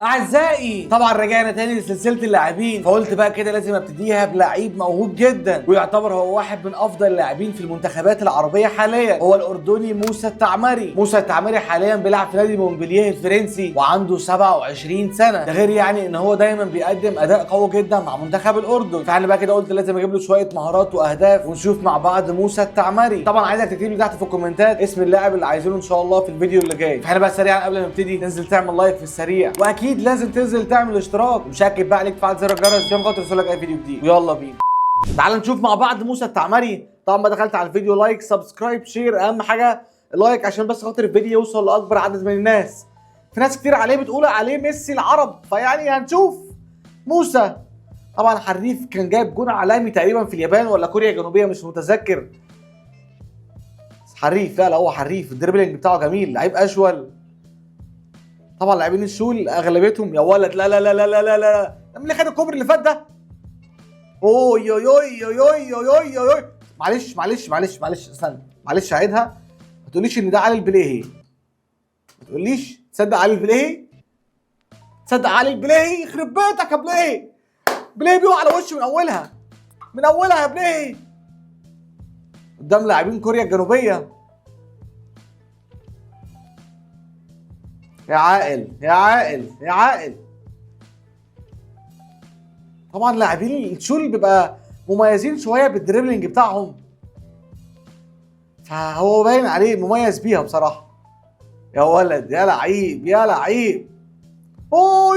اعزائي طبعا رجعنا تاني لسلسلة اللاعبين، فقلت بقى كده لازم ابتديها بلعيب موهوب جدا ويعتبر هو واحد من افضل اللاعبين في المنتخبات العربية حاليا، هو الاردني موسى التعمري. موسى التعمري حاليا بيلعب في نادي مونبلييه الفرنسي وعنده 27 سنة، ده غير يعني ان هو دايما بيقدم اداء قوي جدا مع منتخب الاردن. فانا بقى كده قلت لازم اجيب له شوية مهارات واهداف ونشوف مع بعض موسى التعمري. طبعا عايزك تكتب لي تحت في الكومنتات اسم اللاعب اللي عايزينه ان شاء الله في الفيديو اللي جاي. فاحنا بقى سريعا قبل ما نبتدي تنزل تعمل like في السريع، واكيد لازم تنزل تعمل اشتراك ومشاكل بقى عليك تفعل زر الجرس عشان خاطر يوصلك اي فيديو جديد. ويلا بينا تعال نشوف مع بعض موسى التعمري. طبعا ما دخلت على الفيديو like subscribe share، اهم حاجة like عشان بس خاطر الفيديو يوصل لاكبر عدد من الناس. في ناس كتير عليه بتقول عليه ميسي العرب، فيعني هنشوف. موسى طبعا حريف، كان جايب جون عالمي تقريبا في اليابان ولا كوريا الجنوبية مش متذكر. حريف، لا لا هو حريف، ال dribbling بتاعه جميل، لعيب اشول. طبعا لاعبين الشول اغلبيتهم يا ولد. لا لا لا لا لا لا لا، مين اللي خد الكوبري اللي فات ده؟ اوي اوي اوي اوي اوي اوي اوي، معلش معلش معلش معلش استنى معلش اعيدها. ما تقوليش ان ده علي البليهي، ما تقوليش. تصدق علي البليهي؟ تصدق علي البليهي؟ يخرب بيتك يا بليهي، بليهي بيقع على وشه من اولها، من اولها يا بليهي قدام لاعبين كوريا الجنوبية. يا عائل يا عائل يا عائل. طبعا لاعبين الشول بيبقى مميزين شوية بال dribbling بتاعهم، فهو باين عليه مميز بيها بصراحة. يا ولد يا لعيب يا لعيب. اوه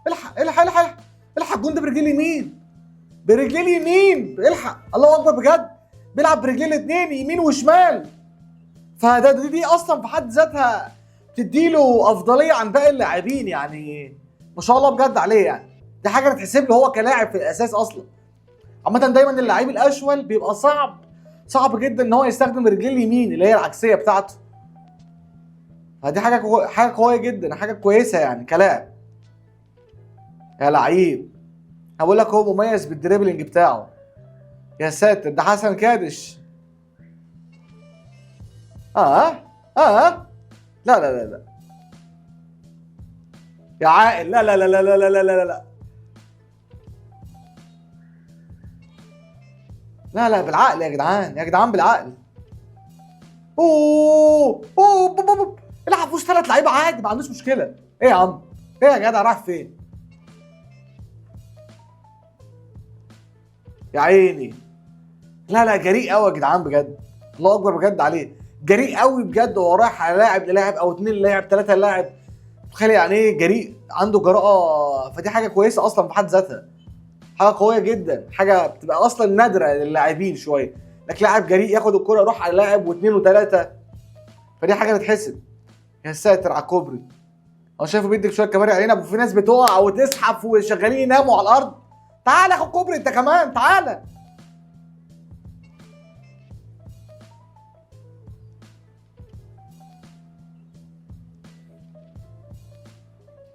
الحق الحق الحق الحق، الجون ده برجليه اليمين، برجليه اليمين، الحق. الله اكبر بجد، بيلعب برجليه الاثنين يمين وشمال، فده دي اصلا في حد ذاتها تديله افضلية عن باقي اللاعبين، يعني ما شاء الله بجد عليه. يعني دي حاجة تتحسب له هو كلاعب في الاساس اصلا. عامة دايما اللعيب الاشول بيبقى صعب، صعب جدا ان هو يستخدم رجليه اليمين اللي هي العكسيه بتاعته، فدي حاجة قوية جدا، حاجة كويسة يعني كلاعب. يا لعيب، هقول لك هو مميز بال dribbling بتاعه. يا ساتر، ده حسن كادش. اه لا لا لا لا يا عائل، لا لا لا لا لا لا لا لا لا لا لا، بالعقل يا جدعان، يا جدعان بالعقل. اوه اوه بوب بوب، العب في وسط 3 لعيبة عادي، ما عندوش مشكلة. ايه يا عم؟ ايه يا جدع رايح فين؟ يا عيني، لا لا جريء قوي يا جدعان بجد، الله اكبر بجد عليه، جريء قوي بجد. هو رايح على لاعب للاعب او 2 لاعب 3 لاعب، تخيل يعني ايه جريء، عنده جراءه، فدي حاجة كويسة اصلا في حد ذاتها، حاجة قوية جدا، حاجة بتبقى اصلا نادرة للاعبين شوية، لكن لاعب جريء ياخد الكره يروح على لاعب واثنين وثلاثة، فدي حاجة تتحسب. يا ساتر على الكوبري، هو شايفه بيديك شوية كباري علينا، وفي ناس بتقع وتزحف وشغالين يناموا على الارض. تعالى خد كوبري انت كمان، تعالى.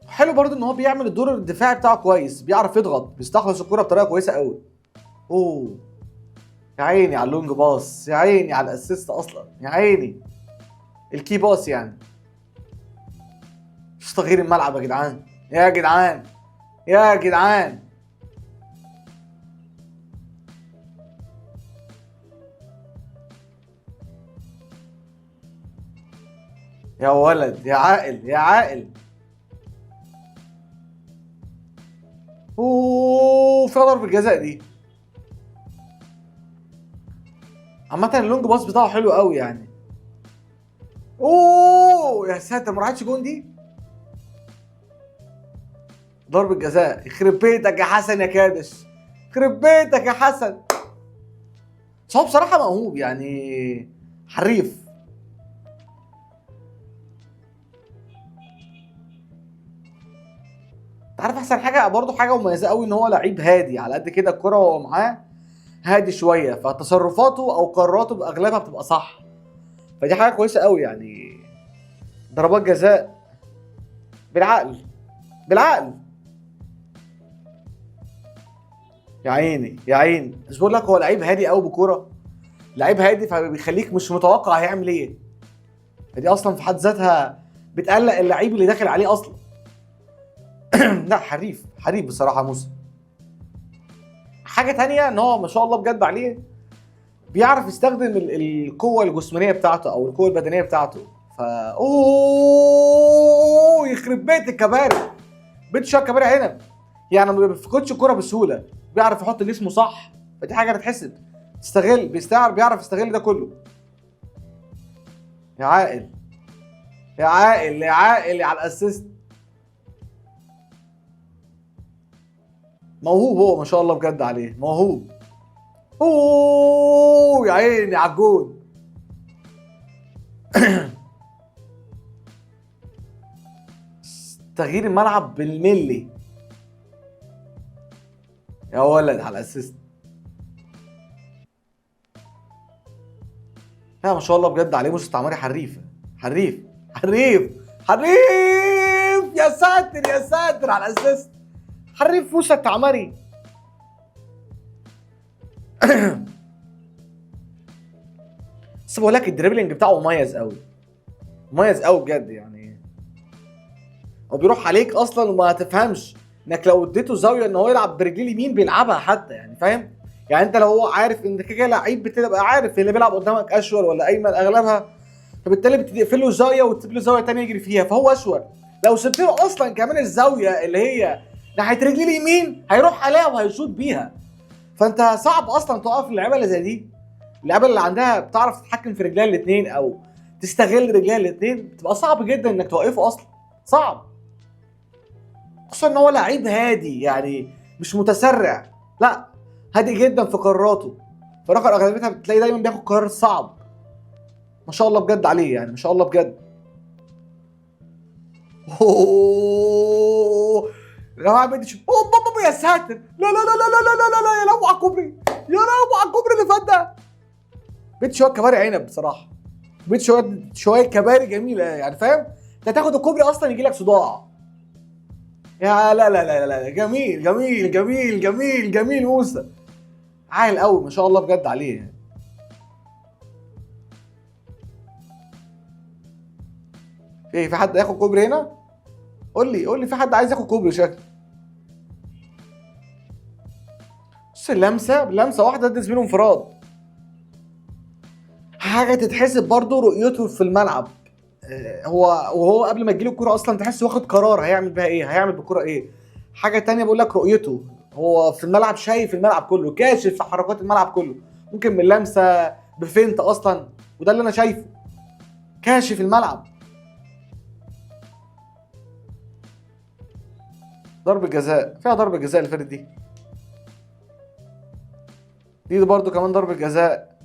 حلو برضو ان هو بيعمل الدور الدفاعي بتاعه كويس، بيعرف يضغط، بيستخلص الكرة بطريقة كويسة قوي. اوه يا عيني على ال long pass، يا عيني على ال assist اصلا، يا عيني ال key pass يعني. مش تغيير الملعب يا جدعان، يا جدعان يا جدعان. يا ولد يا عائل يا عائل. اوه فيها ضربة جزاء دي. عامة ال long pass بتاعه حلو قوي يعني. اوه يا ساتر، ما راحتش جون دي. ضربة جزاء، يخرب بيتك يا حسن يا كادش، يخرب بيتك يا حسن. بس هو بصراحة موهوب يعني، حريف. انت عارف احسن حاجة برضه، حاجة مميزة قوي، ان هو لعيب هادي على قد كده، الكره وهو معاه هادي شوية، فتصرفاته او قراراته باغلبها بتبقى صح، فدي حاجة كويسة قوي يعني. ضربات جزاء بالعقل بالعقل. يا عيني يا عيني، مش بقول لك هو لعيب هادي قوي بكوره، لعيب هادي، فبيخليك مش متوقع هيعمل ايه، فدي اصلا في حد ذاتها بتقلق اللعيب اللي داخل عليه اصلا. لا حريف حريف بصراحة موسى. حاجة تانية ان هو ما شاء الله بجد عليه بيعرف يستخدم القوة الجسمانية بتاعته او القوة البدنية بتاعته. فا اوه يخرب بيت الكباري، بيت شوية كباري عنب يعني، ما بيفقدش الكورة بسهولة، بيعرف يحط جسمه صح، فدي حاجة تتحسب. تستغل، بيستعر، بيعرف يستغل ده كله. يا عاقل يا عاقل يا عاقل على ال assist. موهوب هو ما شاء الله بجد عليه، موهوب. اوه يا عيني على الجون. تغيير الملعب بالملي يا ولد على ال assist. لا ما شاء الله بجد عليه موسى التعمري، حريف حريف حريف حريف. يا ساتر يا ساتر على ال assist، حريف موسى التعمري. بس بقول لك ال dribbling بتاعه مميز قوي، مميز قوي بجد يعني. هو بيروح عليك اصلا وما تفهمش انك لو اديته زاوية ان هو يلعب برجليه اليمين بيلعبها حتى يعني، فاهم يعني؟ انت لو هو عارف ان كده لعيب بتبقى عارف اللي بيلعب قدامك اشول ولا ايمن اغلبها، فبالتالي بتقفل له زاوية وتسيب له زاوية ثانية يجري فيها، فهو اشول. لو سبت له اصلا كمان الزاوية اللي هي ناحية رجليه اليمين هيروح عليها وهيشوط بيها، فانت صعب اصلا تقف اللعيبة اللي زي دي. اللعيبة اللي عندها بتعرف تتحكم في رجليها الاثنين او تستغل رجليها الاثنين بتبقى صعب جدا انك توقفه اصلا، صعب. خصوصا ان هو لعيب هادي يعني، مش متسرع، لا هادي جدا في قراراته، فرقم اغلبيتها بتلاقي دايما بياخد قرار صعب. ما شاء الله بجد عليه يعني، ما شاء الله بجد. اوه يا جماعة بدي اوه يا ساتر، لا لا لا لا لا لا لا لا، يا لهوي على الكوبري، يا لهوي على الكوبري اللي فات ده. بيت شوية كباري عنب بصراحة، بيت شوية كباري جميلة يعني، فاهم؟ انت تاخد الكوبري اصلا يجي لك صداع. يا لا لا لا لا، جميل جميل جميل جميل جميل موسى، عاقل قوي ما شاء الله بجد عليه يعني. في حد ياخد كوبري هنا؟ قول لي قول لي، في حد عايز ياخد كوبري شكله. بص اللمسة، بلمسه واحدة ادي زميله انفراد. حاجة تتحسب برضه رؤيته في الملعب، هو وهو قبل ما تجيله الكورة اصلا تحس واخد قرار هيعمل بيها ايه، هيعمل بالكورة ايه. حاجة تانية بقول لك رؤيته، هو في الملعب شايف الملعب كله، كاشف حركات الملعب كله، ممكن من لمسه بفنت اصلا، وده اللي انا شايفه، كاشف الملعب. ضربة جزاء، فيها ضربة جزاء اللي فاتت دي، دي برضو كمان ضربة جزاء.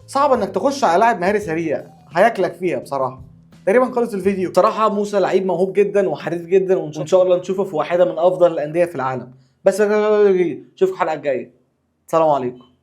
صعب انك تخش على لاعب مهاري سريع، هياكلك فيها بصراحة. تقريبا خلص الفيديو. بصراحة موسى لعيب موهوب جدا وحريف جدا، وان شاء الله نشوفه في واحدة من افضل الأندية في العالم. بس اشوفكم الحلقة الجاية. السلام عليكم.